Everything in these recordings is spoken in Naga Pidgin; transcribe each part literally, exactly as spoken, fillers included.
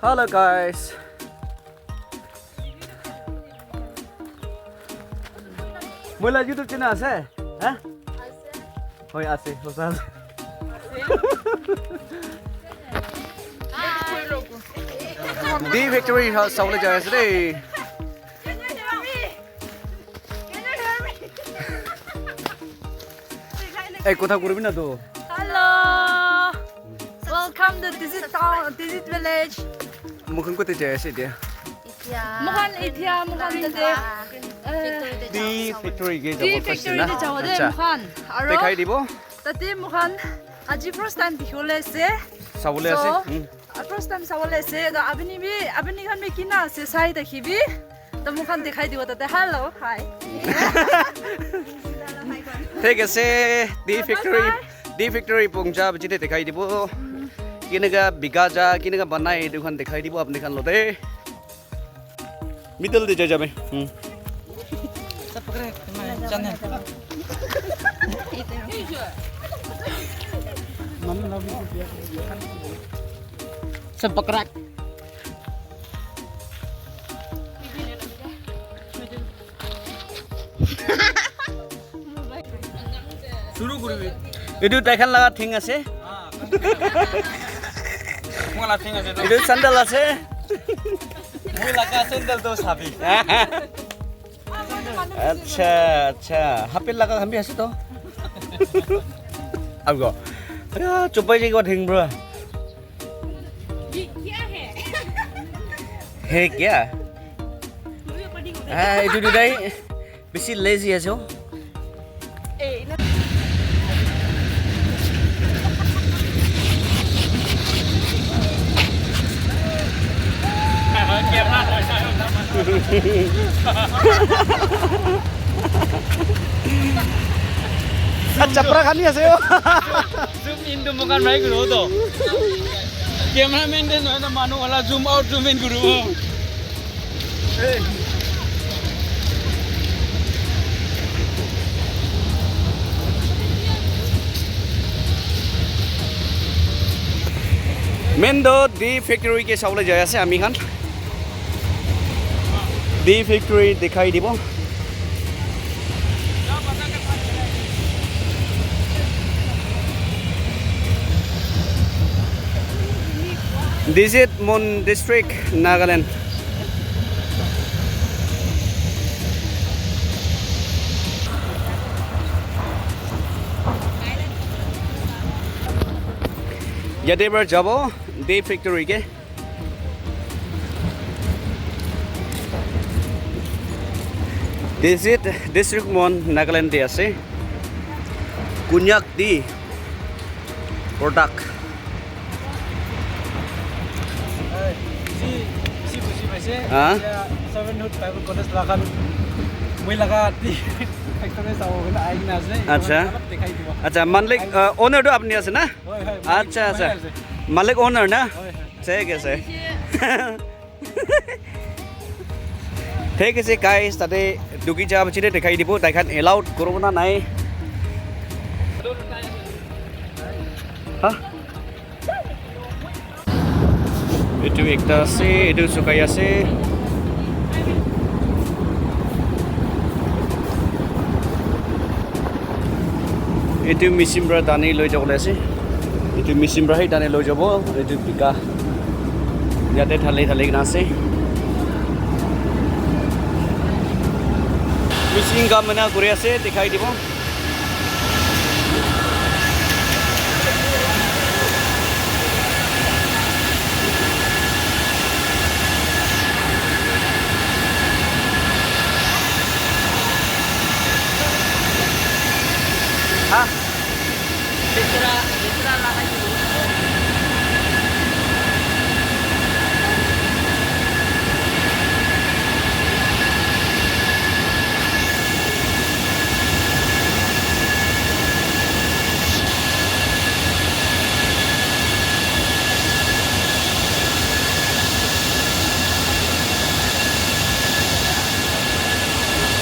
Hello guys. Moi la YouTube channel ase? Ha? Hoi ase, hosa ase. D Factory ha sabole jai ase de. Ei, kotha kuribi na to. Hello. Welcome to Tizit town, Tizit village. Mukhan kote jai ase dia? Mukhan etia, mukhan tate, eh, D Factory ke D jabo Factory na? Te jabo de mukhan. Acha. Aro dekhai dibo. Tate mukhan aji first time dikhibole ase. Sabole ase? So, hmm. First time sabole ase, to apni bi, apni khan bi kina ase, sai thaki bi. To mukhan dekhai dibo tate. Hello, hi. Thik ase, D Factory, D Factory pongja biji te dekhai dibo. Kineka bika ja, kineka banai, etu khan dekhai dibo apni khan lote. Middle te jai jabe. Hmm. Sab pakrak. Etu tai khan laga thing ase. Moi la thing ase to. Etu sandal ase. Moi laga sandal to sabi. Acha, acha. Half pant laga khan bi ase to. Ago. Aya, chupai je ko thing bro. Hey, kya? Ah, etu dutai. Bisi lazy ase o. Ah, chapra khani ase o. Zoom in tu mokan bhai kuro to. Cameraman de nohoi na manu wala zoom out, zoom in kuro. Main to D Factory ke sabole jai ase ami khan. D Factory dekhai dibo. Tizit Mon District, Nagaland. Yate para jabo, D Factory ke. Tizit District Mon, Nagaland te ase. Konyak D product. Hey, si, si buji paise. Ha? Seven Hood Bible College laga moi laga factory sabo kena ahi kena ase. Acha. Alop dekhai dibo. Acha, malik, uh, owner tu apni ase na? Hoi, hoi, malik, acha, acha. Malik owner na? Hoi, hoi. Thik ase. Thik ase guys, tate duki ja piche te dekhai dibo, tai khan allowed koribo na nai. Ha? Etu ekta ase, etu sukai ase. Etu machine para tani loi jabo le ase. Etu machine para he tani loi jabo. Etu bika. Yate thali thali kena ase. Machine kam mana kuri ase, dekhai dibo. Ha?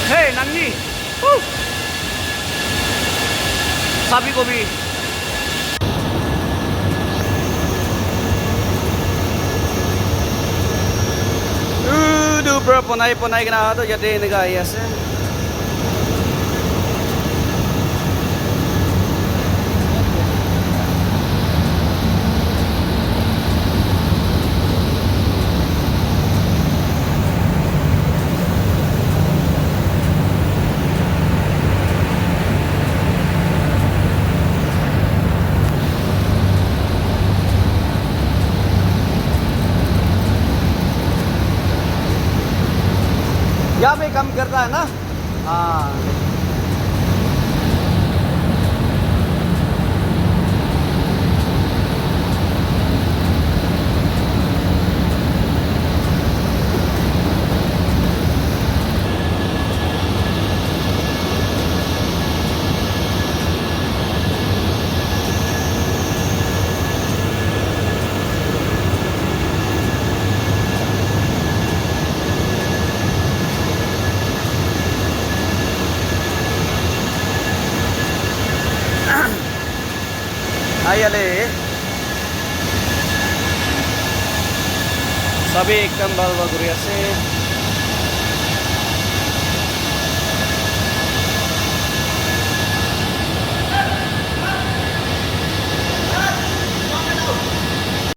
Hey, Nangni. Woo! Sabi kobi. Pura bonai bonai kena aha toh yate eneka ahi ase. यहाँ पे काम करता है ना? हाँ। Ayale. Sabi ekdam bhal bhal kuri ase.